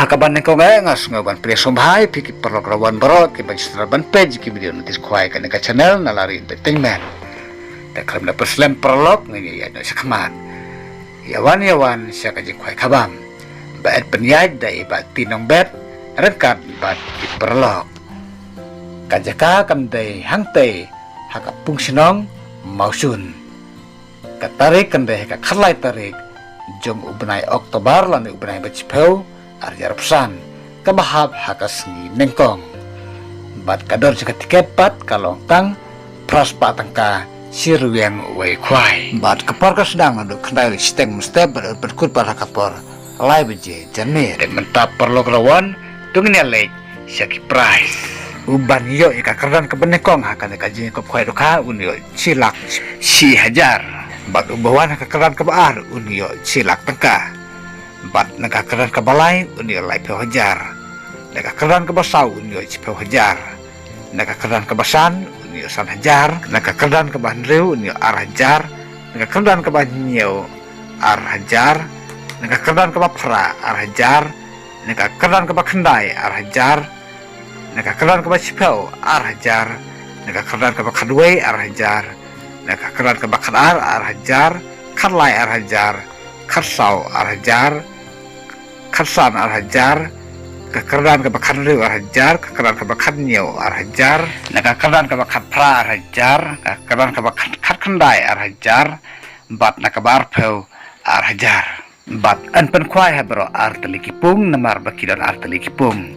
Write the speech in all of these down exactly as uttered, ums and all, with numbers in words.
Ha kaba nyngkong eh nga sngew ban pdiang sngewbha ïa phi ki paralok rawan baroh kiba ju sdang ban peit ïa ki video notice khwai kane ka channel na la ri entertainment. Te khlem da pynslem paralok ngin ïa ïaid noh shakhmat. Ïa wan ïa wan sha ka jingkhwai khabam. Ba ed pynïaid da i Bah Tin Nongbet ryngkat bad ki paralok. Ka jaka kan dei hangtei ha ka pung shnong Mawsun. Ka tarik kan dei ha ka khatlai tarik jong u bnai October lane u bnai ba shiphew arhajar arphew san, kaba hap ha ka sngi nyngkong. Bad ka dor jong ka tiket pat ka long tang phra spah tyngka shi rwiang wei khwai. Bad ka por ka sdang naduh khyndai shiteng mynstep bad yn pynkut pat ha ka por lai baje janmiet. Te mynta paralok rawan to ngin ïa leit sha ki prize. U ban ïoh ïa ka kyrdan kaba nyngkong ha kane ka jingïakob khwai dohkha un ïoh shi lak shi hajar. Bad uba wan ha ka kyrdan kaba ar un ïoh shi lak tyngka. Bad na ka kyrdan kaba lai un ïoh laiphew hajar. Na ka kyrdan kaba saw un ïoh shiphew hajar. Na ka kyrdan kaba san un ïoh san hajar. Na ka kyrdan kaba hynriew un ïoh ar hajar. Na ka kyrdan kaba hynñiew ar hajar. Na ka kyrdan kaba phra ar hajar. Na ka kyrdan kaba khyndai ar hajar. Na ka kyrdan kaba shiphew ar hajar. Na ka kyrdan kaba khatwei ar hajar. Na ka kyrdan kaba khatar ar hajar. Khatlai ar hajar. Khatsaw ar hajar. Khatsan ar hajar. Ka kyrdan kaba khathynriew ar hajar. Ka kyrdan kaba khathynñiew ar hajar. Na ka kyrdan kaba khatphra ar hajar. Ka kyrdan kaba khat- khatkhyndai ar hajar. Bad na kaba arphew ar hajar. Bad yn pynkhwai ha baroh ar tylli ki pung namar ba ki don ar tylli ki pung.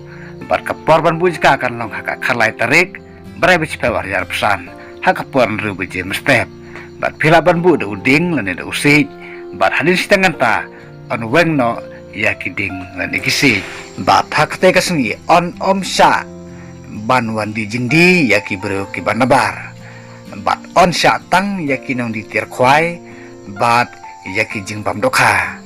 Bad ka por ban buh jaka kan long ha ka khatlai tarik bnai ba shiphew arhajar arphew san ha ka por hynriew baje mynstep. Bad phi lah ban buh da u dieng lane da u siej. Bad hadien shiteng kynta yn weng noh ïa ki dieng lane ki siej. Bad ha katei ka sngi yn ym shah ban wan die jingdie ïa ki briew kiba nabar. Bad yn shah tang ïa ki nongdie tiar khwai bad ïa ki jingbam dohkha.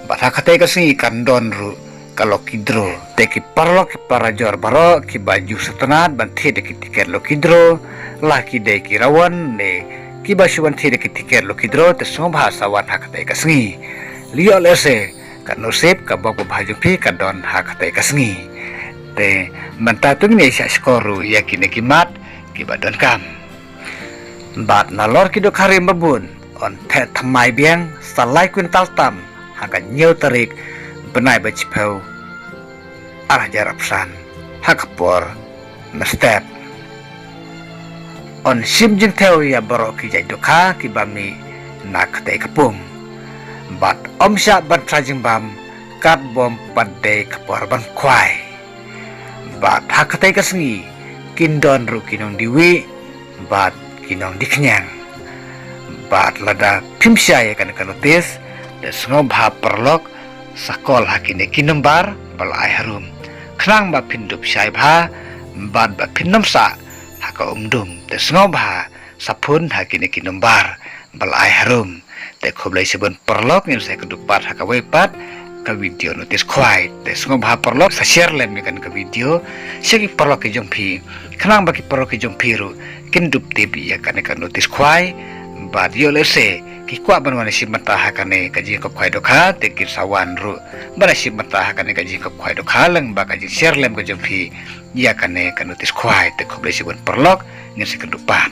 Bad ha katei ka sngi kan don ruh ka lucky draw. Te ki paralok ki parajor baroh kiba ju sngewtynnat ban thied ïa ki tiket lucky draw, la ki dei ki rawan ne kiba shu wan thied ïa ki tiket lucky draw, te sngewbha sa wan ha katei ka sngi. Lehse ka nusip ka bok babha jong phi ka don ha katei ka sngi. Te mynta to ngin ïa shah shkor ruh ïa kine ki mat kiba donkam. Bad nalor ki dohkha rim ba bun yn theh thymmai biang sa lai kwintal tam ha ka hynñiew tarik bnai ba shiphew arhajar arphew san ha ka por mynstep. Yn shim jingthew ïa baroh ki jait dohkha kiba mih na katei ka pung. Bad ym shah ban trai jingbam katba ym pat dei ka por ban khwai. Bad ha katei ka sngi kin don ruh ki nongdie wieh bad ki nongdie khñiang. Bad lada phim shai ïa kane ka notice, te sngewbha paralok sa call ha kine ki nombar ba la ai harum, khnang ba phin dup shai bha bad ba phin nym sah ha ka umdum. Te sngewbha sa phone ha kine ki nombar ba la ai harum. Te khublei shibun paralok, ngin sa ïakynduh pat ha kawei pat ka video notice khwai. Te sngewbha paralok sa share lem ïa kane ka video sha ki paralok ki jong phi, khnang ba ki paralok ki jong phi ruh kin dup tip ïa kane ka notice khwai. Bad ïoh lehse ki kwah ban wan ïashim bynta ha kane ka jingïakob khwai dohkha, te kin sa wan ruh ban ïashim bynta ha kane ka jingïakob khwai dohkha lyngba ka jingshare lem ka jong phi ïa kane ka notice khwai. Te khublei shibun paralok, ngin sa ïakynduh pat.